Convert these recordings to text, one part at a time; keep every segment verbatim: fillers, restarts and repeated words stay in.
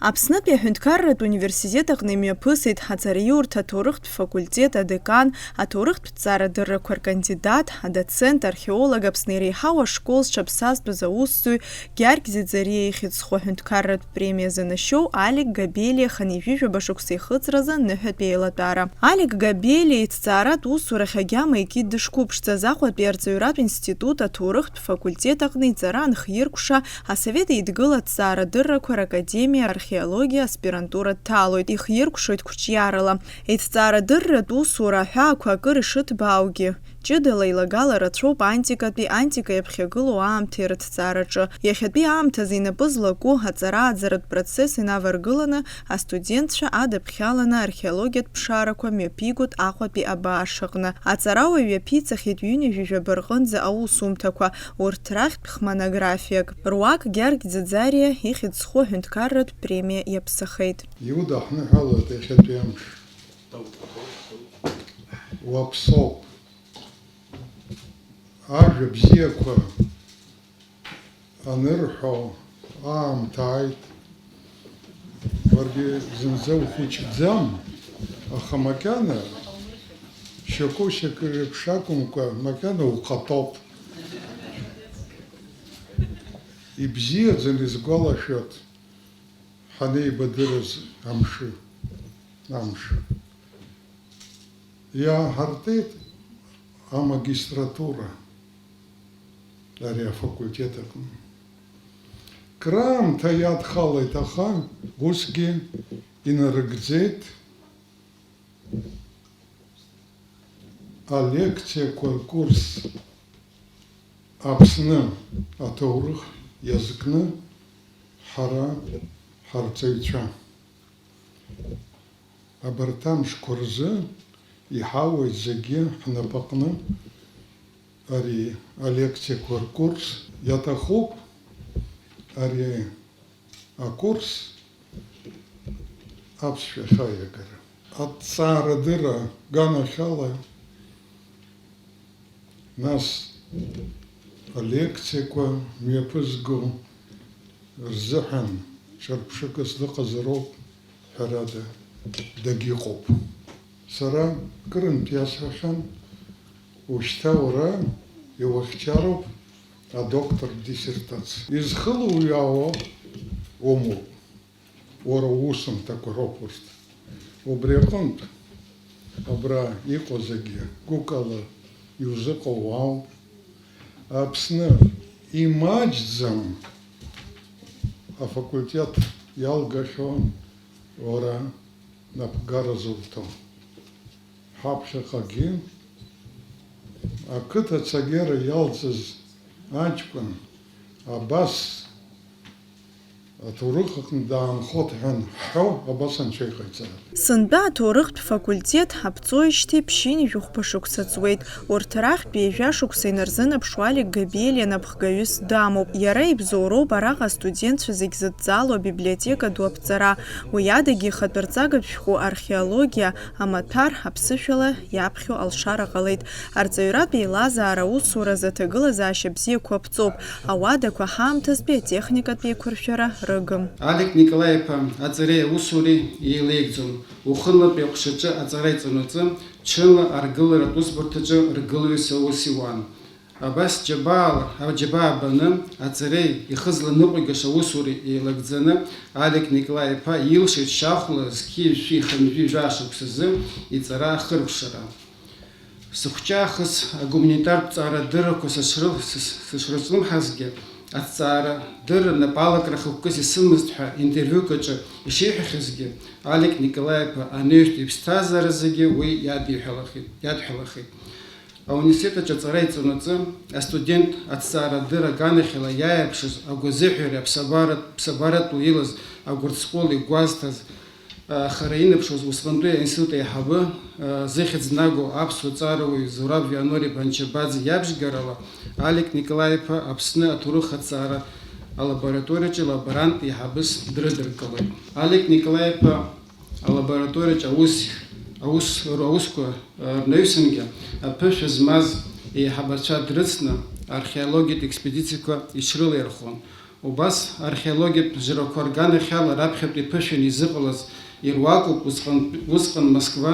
Аԥснытәи аҳәынҭқарратә университет аҟны имҩаԥысит аҵараиурҭа аҭоурыхтә факультет адекан, аҭоурыхтә ҭҵаарадыррақәа ркандидат, адоцент, археолог, Аԥсны иреиҳау ашкол зҽаԥсазтәыз аусзуҩ Гьаргь Ӡаӡариа ихьӡ зху аҳәынҭқарратә премиа занашьоу Алик Габелиа хынҩажәижәаба шықәса ихыҵразы ныҳәатәи аилатәара. Алик Габелиа иҭҵааратә усурахь агьама икит дышқәыԥшӡаз. Аҟәатәи арҵаҩратә институт аҭоурыхтә факультет аҟны иҵара анхиркәша, Асовет Еидгыла аҭҵаарадыррақәа ракадемиа археологиа аспирантура дҭалоит, ихиркәшоит қәҿиарала. Иҭҵаарадырратә усура аҳәаақәа акыр ишыҭбааугьы, ҷыдала илагала рацәоуп антикатәи, антика иаԥхьагылоу аамҭеи рыҭҵаараҿы. Иахьатәи аамҭазы инапы злаку аҵара-ааӡаратә процесс инаваргыланы, астудентцәа адыԥхьаланы археологиатә ԥшаарақәа мҩаԥигоит Аҟәатәи абааш аҟны. Аҵарауаҩ иаԥиҵахьеит ҩынҩажәижәаба рҟынӡа аусумҭақәа, урҭ рахьтә хмонографиак, руак Гьаргь Ӡаӡариа ихьӡ зху аҳәынҭқарратә премиа иаԥсахеит. Иудаҳныҳәалоит иахьатәи амш. Уаԥсоуп. Ажәа бзиақәа анырҳәо аамҭа ааит. Уаргьы зынӡа ухәыҷӡам, аха макьана шьоукы-шьоукы реиԥш акәымкәа, макьана ухаҭоуп. Ибзиаӡаны исгәалашәоит ҳанеибадырыз амши, амш. Иааҳартит амагистратура ари афакультет аҟны. Краамҭа иадхалеит, аха усгьы инарыгӡеит алекциақәа ркурс Аԥсны аҭоурых иазкны ҳара ҳарҵаҩцәа. Абарҭ амшқәа рзы иҳауеит зегьы ҳнапаҟны ари алекциақәа ркурс. Иаҭахуп ари акурс аԥсшәахь аиагара. Аҭҵаарадырра аганахьала, нас алекциақәа мҩаԥызго рзыҳәан ҿырԥшыкас дыҟазароуп, ҳәарада, дагьыҟоуп. Сара кырынтә иасҳәахьан, ушьҭа уара иухьчароуп адоктор диссертациа. Изхылуҩаауа умоуп. Уара уусумҭақәа роуп урҭ. Убри аҟынтә, абра иҟоу зегьы гәыкала иузыҟоу уаауп. Аԥсны имаҷӡам афакультет иалгахьоу уара напхгара зуҭо. Ҳаԥхьаҟагьы ақыҭа ацагьара иалҵыз аҷкәын абас аҭоурых аҟны даанхоит ҳәа анҳәо, абас анцәа иҟаиҵааит. Сынтәа аҭоурыхтә факультет ҳаԥҵоижьҭеи ԥшьынҩажәи хәба шықәса ҵуеит. Урҭ рахьтә ҩажәа шықәса инарзынаԥшуа Алик Габелиа напхгаҩыс дамоуп. Иара ибзоуроуп араҟа астудентцәа зегь зыдҵало абиблиотека ду аԥҵара. Уи адагьы ихатә арҵагатә шәҟәы археологиа, амаҭәар аԥсышәала иаԥхьо алшара ҟалеит. Арҵаҩратә еилазаара аусуразы аҭагылазаашьа бзиақәа ԥҵоуп, ауадақәа ҳаамҭазтәи атехникатә еиқәыршәара рыгым. Алик Николаи-иԥа аҵареи аусуреи еилеигӡом. Ухынлатәи аҟәшаҿы аҵара иҵанаҵы, ҽынла аргыларатә усбарҭаҿы ргылаҩыс аус иуан. Абас џьабаала, аџьабаа баны, аҵареи ихы зланыҟәигаша аусуреи еилагӡаны, Алик Николаи-иԥа илшеит шьахәла зқьи жәшәи хынҩажәи жәаа шықәсазы иҵара ахыркәшара. Сыхәҷаахыс агуманитартә ҵаарадыррақәа сышры-, сыш-, сышрызҿлымҳазгьы, аҭҵаарадырра напалакра хықәкыс исымазт ҳәа интервиук аҿы ишиҳәахьазгьы, Алик Николаи-иԥа анаҩстәи иԥсҭазаара зегьы уи иадиҳәалахеит, иадҳәалахеит. Ауниверситет аҿы аҵара иҵонаҵы, астудент аҭҵаарадырра аганахьала иааирԥшыз агәазыҳәареи аԥсабаратә, ԥсабаратәла илаз агәырҵҟәыл игәазҭаз, а, хара инаԥшуаз усҟантәи аинститут аиҳабы, а, зыхьӡ нагоу аԥсуа ҵарауаҩ Зураб Вианор-иԥа Анчабаӡе иабжьгарала, Алик Николаи-иԥа Аԥсны аҭоурых аҭҵаара алабораториаҿы лаборант еиҳабыс дрыдыркылеит. Алик Николаи-иԥа алабораториаҿы аус, аус, аусқәа, а, рнаҩсангьы аԥышәа змаз еиҳабацәа дрыцны археологиатә експедициақәа иҽрылаирхон. Убас археологиатә жрақәа рганахьала раԥхьатәи ԥышәан изыҟалаз ируакуп усҟан, усҟан Москва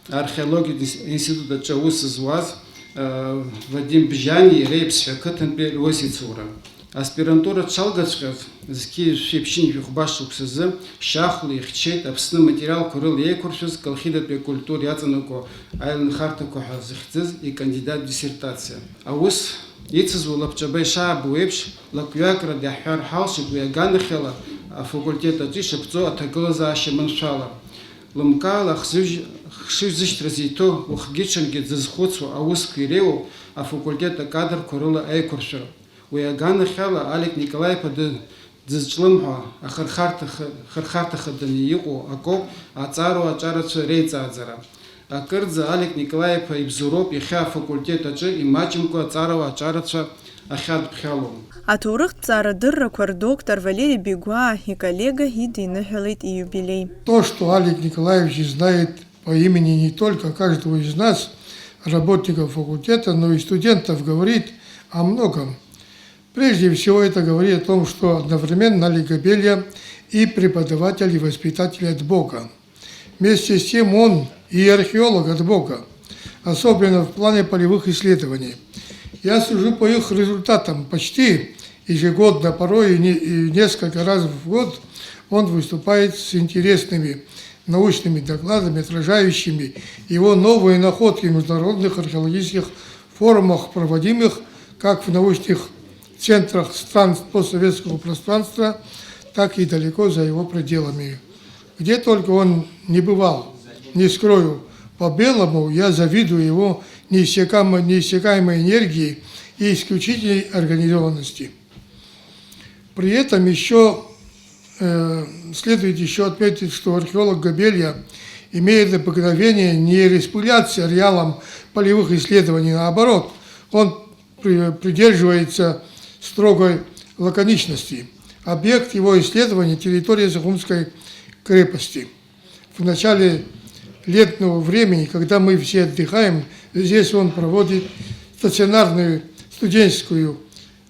археологиатә инс-, институт аҿы аус зуаз, э, Вадим Бжьани иареи Аԥсҳәа қыҭантәи русеицура. Аспирантура дшалгаҵәҟьаз, зқьи жәшәи ԥшьынҩажәи хәба шықәсазы, Шьахәла ихьчеит Аԥсны аматериалқәа рыла еиқәыршәыз Колхидатәи акультура иаҵанакуа аиланхарҭақәа ҳәа зыхьӡыз икандидат диссертациа. Аус ицызуа лабҿаба ишаабо еиԥш, лакҩакрада иаҳҳәар ҳалшеит уи аганахьала афакультет аҿы ишаԥҵоу аҭагылазаашьа маншәала. Лымкаала хшыҩ-, хшыҩзышьҭра зиҭо, уахгьы-ҽынгьы дзызхәыцуа аусқәа иреиуоуп афакультет акадрқәа рыла аиқәыршәара. Уи аганахьала Алик Николаи-иԥа ды-, дзызҿлымҳауа ахырхарҭа хы-, хырхарҭа хаданы иҟоу акоуп аҵарауаа аҿарацәа реиҵааӡара. Акырӡа Алик Николаи-иԥа ибзоуроуп иахьа афакультет аҿы имаҷымкәа аҵарауаа аҿарацәа ахьадԥхьало. Аҭоурыхтә ҵаарадыррақәа рдоктор Валери Бигәаа иколлега идиныҳәалеит ииубилеи. То, что Алик Николаевич знает по имени не только каждого из нас, работников факультета, но и студентов, говорит о многом. Прежде всего, это говорит о том, что одновременно Алик Габелья и преподаватель, и воспитатель от Бога. Вместе с тем он и археолог от Бога, особенно в плане полевых исследований. Я сужу по их результатам. Почти ежегодно, порой и не-, и несколько раз в год он выступает с интересными научными докладами, отражающими его новые находки в международных археологических форумах, проводимых как в научных центрах стран постсоветского пространства, так и далеко за его пределами. Где только он не бывал, не скрою, по-белому я завидую его неиссякаемо-, неиссякаемой энергии и исключительной организованности. При этом ещё, э, следует ещё отметить, что археолог Габелья имеет обыкновение не распыляться ареалом полевых исследований, наоборот, он при-, придерживается строгой лаконичности. Объект его исследования — территория Сухумской крепости. В начале летнего времени, когда мы все отдыхаем, здесь он проводит стационарную студенческую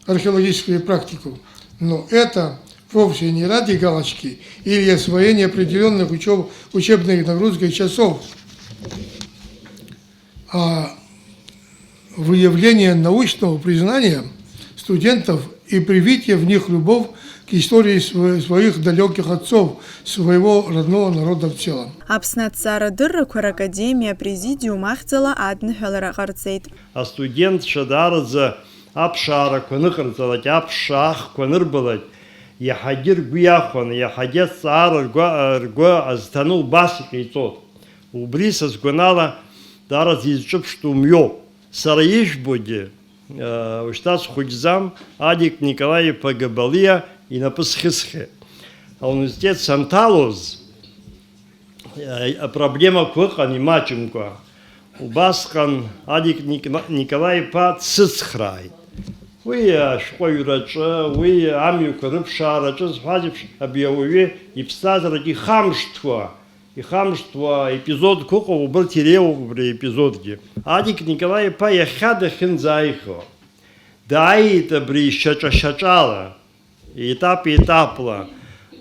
археологическую практику. Но это вовсе не ради галочки или освоения определённых учёб-, учебных нагрузок и часов, а выявление научного признания студентов и привитие в них любовь к истории сво-, своих далёких отцов, своего родного народа в целом. Аԥсны аҭҵаарадыррақәа ракадемиа апрезидиум ахьӡала адныҳәалара ҟарҵеит. Астудентцәа даараӡа аԥшаарақәа аныҟарҵалак, аԥшаахқәа анырбалак, иаҳагьы ргәы иахәаны, иаҳагьы аҭҵаара ргәа-, ргәы азҭаны убас иҟаиҵоит. Убри, са сгәанала, даараӡа изҿыԥштәу мҩоуп. Сара ижәбогьы, э, ушьҭа схәыҷӡам, Алик Николаи-иԥа Габалиа инапы схьысхьеит. Ауниверситет санҭалоз, э, апроблемақәа ыҟан имаҷымкәа. Убасҟан Алик Ник-, Николаи-иԥа дсыцхрааит. Уи ашәҟәыҩҩраҿы, уи амҩақәа рыԥшаараҿы зҳәаз еиԥш, абри ауаҩы иԥсҭазаараҿы ихамышҭуа, ихамышҭуа епизодқәа ыҟоуп, убырҭ иреиуоуп убри аепизодгьы. Алик Николаи-иԥа иахьа дахьынӡааихьоу, дааит абри шьаҿа-шьаҿала, етап-етапла,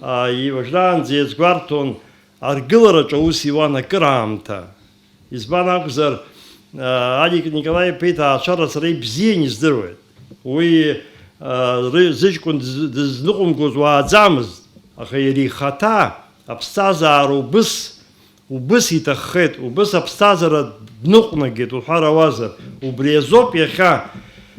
а, и-, уажәраанӡа иазгәарҭон, аргылараҿ аус иуан акыраамҭа. Избан акәзар, а, Алик Николаи-иԥа иҭаацәара сара ибзиан издыруеит. Уи, а, ры-, зыҷкәын дыз-, дызныҟәымгоз уааӡамызт, аха иара ихаҭа аԥсҭазаара убыс, убыс иҭаххеит, убыс аԥсҭазаара дныҟәнагеит уҳәар ауазар, убри азоуп иахьа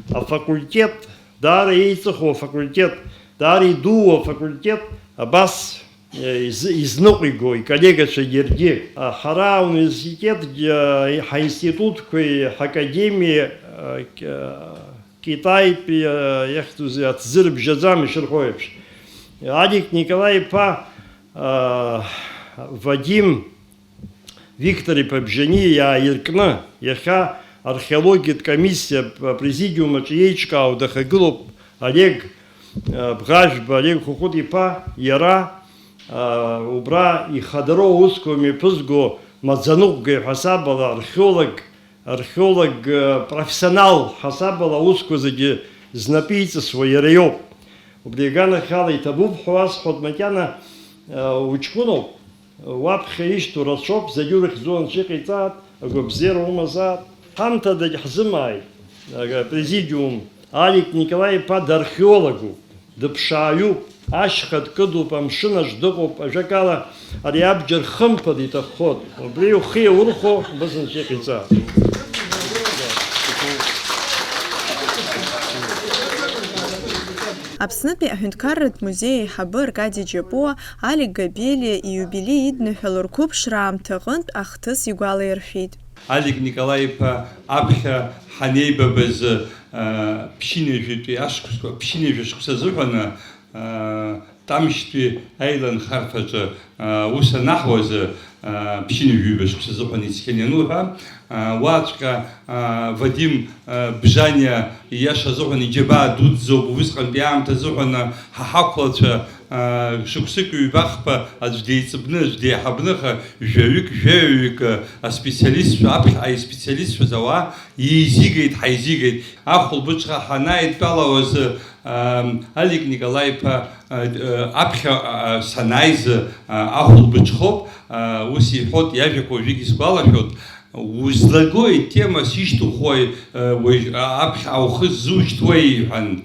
афакультет, даара еиҵыху афакультет, даара идуу афакультет абас, э, изы-, изныҟәиго, иколлегацәагьы иаргьы. А, ҳара ауниверситет, э, ҳаинститутқәеи ҳакадемиеи, э, к-, э, Китаитәи, э, иахьӡузеи, аҭӡы рыбжьаӡам ишырҳәо еиԥш. Алик Николаи-иԥа, э, Вадим Виктор-иԥа Бжьаниа иааиркны, иахьа археологиатә комиссиа апрезидиум аҿы иеиҿкаау дахагылоуп Олег, э, Бӷажәба, Олег Хәыхәыт-иԥа, иара, э, убра ихадароу аусқәа мҩаԥызго маӡаныҟәгаҩ ҳасабала археолог, археолог, э, профессионал ҳасабала аусқәа зегьы знапы иҵысуа иара иоуп. Убри аганахьала иҭабуп ҳәа уасҳәоит, макьана, э, уҷкәыноуп, уаԥхьа ишьҭоу рацәоуп, зегьы урыхьӡо анцәа иҟаиҵааит, агәабзиара умазааит. Ҳамҭа дагьҳзымааит, э, апрезидиум, Алик Николаи-иԥа дархеологуп, дыԥшааҩуп, ашьха дкыдуп, амшын аҿы дыҟоуп, ажәакала, ари абџьар хымԥада иҭаххоит. Убри ухы иаурхәо, убыс анцәа иҟаиҵааит. Аԥснытәи аҳәынҭқарратә музеи аиҳабы Аркади Џьапуа Алик Габелиа ииубилеи идныҳәало рқәыԥшра аамҭа аҟынтә ахҭыс игәалаиршәеит. Алик Николаи-иԥа аԥхьа ҳанеибабаз, а, ԥшьынҩажәитәи ашықәсқәа, ԥшьынҩажәа шықәса азыҳәан, а, Тамшьтәи аиланхарҭаҿы, а, аус анаҳуаз, а, ԥшьынҩажәи ҩба шықәса азыҳәан ицқьан иануҳәа, а, уаҵәҟьа, а, Вадим, а, Бжаниа ииаша азыҳәан иџьабаа дуӡӡоуп, убысҟантәи аамҭа азыҳәан, а, ҳа ҳақәлацәа, а, шықәсык ҩба-хԥа аӡә деиҵбны, аӡә деиҳабны, аха жәаҩык, жәаҩаҩык, а, аспециалистцәа, аԥхьаҟа аспециалистцәа зауа еизигеит, ҳаизигеит. Ахәылбыҽха ҳанааидтәалауаз, Ам, Алик Николаи-иԥа, а, а, аԥхьа, а, санааиз, а, ахәылбыҽхоуп, а, ус иҳәоит, иажәақәа уажәыгь исгәалашәоит, узлагои, темас ишьҭухуеи, а, уажә, а, аԥхьа ухы ззушьҭуеи, иҳәан.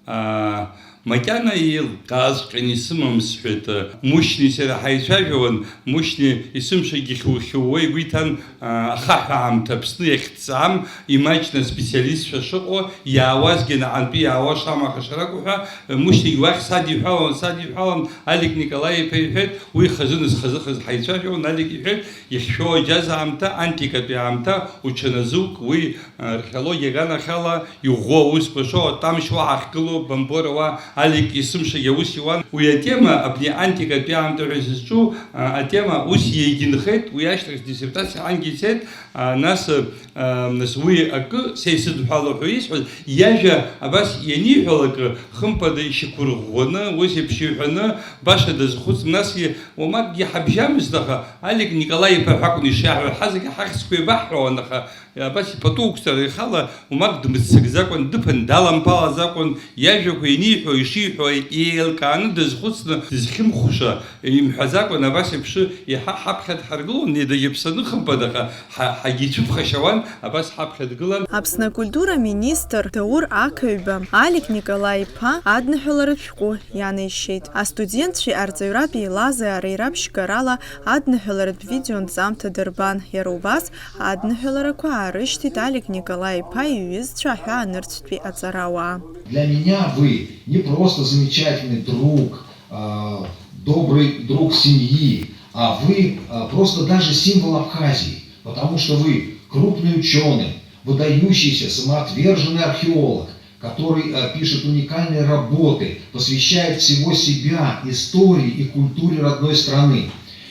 А, макьана еилкааҵәҟьаны исымам, сҳәеит, а, Мушьни сара ҳаицәажәауан, Мушьни есымшагьы хьу-хьууа игәы иҭан, а, ахаҳә аамҭа Аԥсны иахьҭҵаам, имаҷны аспециалистцәа шыҟоу, иаауазгьы наҟантәи иаауа шамаха шракәу ҳәа, Мушьнигь уахь садиҳәалан, садиҳәалан, Алик Николаи-иԥа иҳәеит, уи хазы нызхазыхаз ҳаицәажәон, Алик иҳәеит, иахьшәоу аџьаз аамҭа, антикатәи аамҭа, учаназык, уи, а, археологиа аганахьала, иӷәӷәоу аусқәа шоу, атамшь уа ҳахьгылоу, бамбора уа, Алик есымшагь аус иуан. Уи атема, абни антикатәи аамҭа ҳәа сызҿу, а, атема ус иагьынхеит, уи ашьҭахь диссертациа ангьы ицеит, а, нас, а, нас уи акы, са исыдҳәало ҳәа исҳәаз, иажәа абас ианиҳәалак, хымԥада ишьақәырӷәӷәаны, ус еиԥш иҳәаны, баша дазхәыцны, насгьы уамакгьы ҳабжьамызт, аха Алик Николаи-иԥа ҳәа акәын ишиаҳҳәо, ҳазегьы ҳахьӡқәа еибаҳҳәауан, аха Абас ипату уқәҵара ихала уамак дмыццакӡакәан, дыԥан даламԥалаӡакәан, иажәақәа ианиҳәо, ишиҳәо еилкааны дазхәыцны, дызхьымхәыша имҳәаӡакәан, абас еиԥш иаҳа ҳаԥхьа дҳаргылон, дагьыԥсаны хымԥада, аха ҳа-, ҳагьицәыԥхашьауан, абас ҳаԥхьа дгылан. Аԥсны акультура министр Даур Ақаҩба Алик Николаи-иԥа адныҳәаларатә шәҟәы ианеишьеит. Астудентцәеи арҵаҩратә еилазаареи раԥшьгарала адныҳәаларатә видеонҵамҭа дырбан, иара убас адныҳәаларақәа аарышьҭит Алик Николаи-иԥа иҩызцәа аҳәаанырцәтәи аҵарауаа. Для меня вы не просто замечательный друг, а, добрый друг семьи, а вы, а, просто даже символ Абхазии, потому что вы крупный ученый, выдающийся, самоотверженный археолог, который, э, пишет уникальные работы, посвящает всего себя истории и культуре родной страны.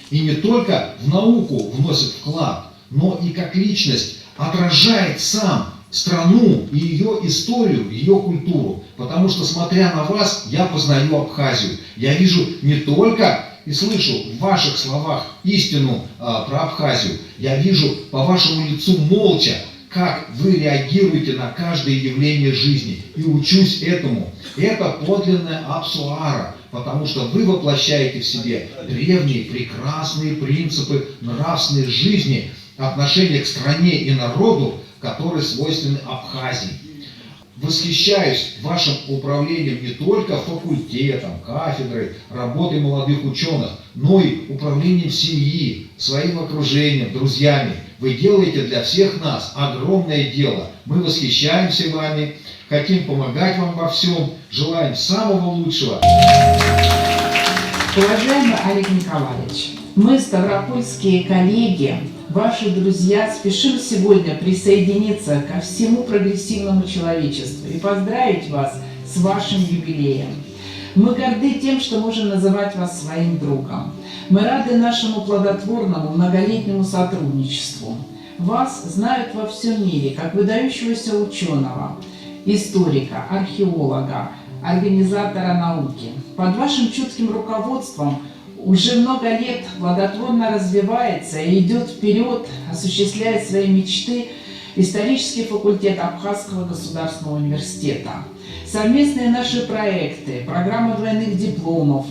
И не только в науку вносит вклад, но и как личность отражает сам страну и её историю, её культуру. Потому что, смотря на вас, я познаю Абхазию. Я вижу не только и слышу в ваших словах истину, а, про Абхазию. Я вижу по вашему лицу молча, как вы реагируете на каждое явление жизни, и учусь этому. Это подлинная Апсуара, потому что вы воплощаете в себе древние прекрасные принципы нравственной жизни, отношения к стране и народу, которые свойственны Абхазии. Восхищаюсь вашим управлением не только факультетом, кафедрой, работой молодых учёных, но и управлением семьи, своим окружением, друзьями. Вы делаете для всех нас огромное дело. Мы восхищаемся вами, хотим помогать вам во всём, желаем самого лучшего. Уважаемый Олег Николаевич, мы, ставропольские коллеги, ваши друзья, спешим сегодня присоединиться ко всему прогрессивному человечеству и поздравить вас с вашим юбилеем. Мы горды тем, что можем называть вас своим другом. Мы рады нашему плодотворному многолетнему сотрудничеству. Вас знают во всём мире как выдающегося учёного, историка, археолога, организатора науки. Под вашим чутким руководством уже много лет плодотворно развивается и идёт вперёд, осуществляя свои мечты, исторический факультет Абхазского государственного университета. Совместные наши проекты, программа двойных дипломов,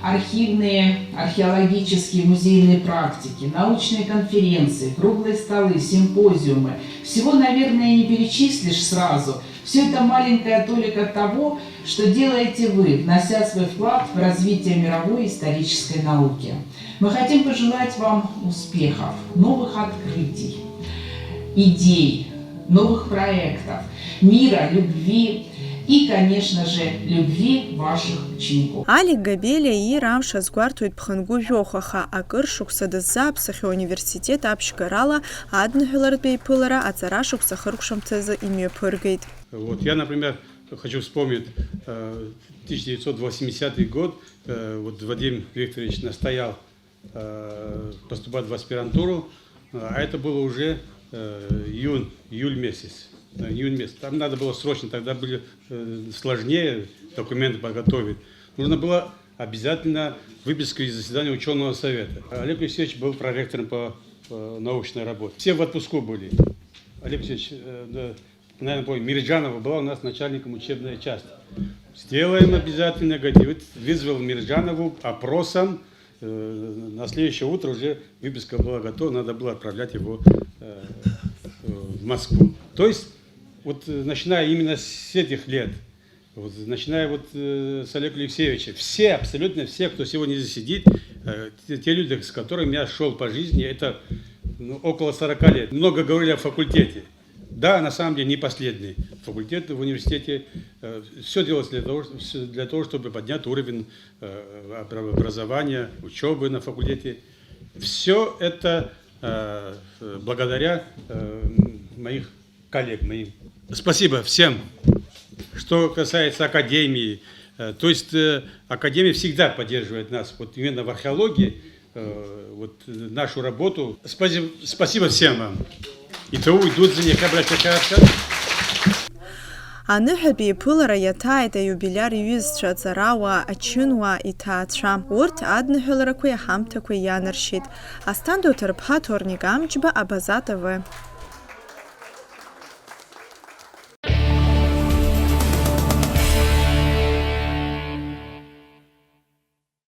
архивные, археологические, музейные практики, научные конференции, круглые столы, симпозиумы. Всего, наверное, не перечислишь сразу. Все это маленькая толика того, что делаете вы, внося свой вклад в развитие мировой исторической науки. Мы хотим пожелать вам успехов, новых открытий, идей, новых проектов, мира, любви и, конечно же, любви ваших учеников. Алик Габелиа иира амш азгәарҭоит ԥхынгәы жәохә, аха акыр шықәса дыззааԥсахьоу ауниверситет аԥшьгарала адныҳәалартә еиԥылара аҵара шықәса хыркәшамҭазы имҩаԥыргеит. Вот, я, например, хочу вспомнить, э, тысяча девятьсот восьмидесятый год, э, вот Вадим Викторович настоял, э, поступать в аспирантуру, э, а это было уже, э, июнь, июль месяц. Да, июнь месяц. Там надо было срочно, тогда были, э, сложнее документы подготовить. Нужно было обязательно выписку из заседания учёного совета. Олег Алексеевич был проректором по, э, научной работе. Все в отпуску были. Олег Алексеевич, э, да, наверное, помню, Мирджанова была у нас начальником учебной части. Сделаем обязательно, говорит, и вот вызвал Мирджанову опросом. Э, на следующее утро уже выписка была готова, надо было отправлять его, э, э, в Москву. То есть, вот, э, начиная именно с этих лет, вот, начиная вот, э, с Олега Алексеевича, все, абсолютно все, кто сегодня здесь сидит, э, те, те люди, с которыми я шёл по жизни, это, ну, около сорока лет. Много говорили о факультете. Да, на самом деле, не последний факультет в университете. Э, всё делалось для того, что, всё для того, чтобы поднять уровень, э, обра-, образования, учёбы на факультете. Всё это, э, благодаря, э, моих коллег, моим. Спасибо всем. Что касается академии, э, то есть, э, академия всегда поддерживает нас, вот именно в археологии, э, вот, э, нашу работу. Спасибо, спасибо всем вам. Иҭоу идуӡӡан иахьа абра шәахьаартша. Аныҳәатә еиԥылара иаҭааит аиубилиар иҩызцәа, аҵарауаа, ачынуаа, иҭаацәа. Урҭ адныҳәаларақәеи аҳамҭақәеи ианаршьеит. Асҭанда Уҭарԥҳа, Ҭорник Амҷба, Абаза Т В.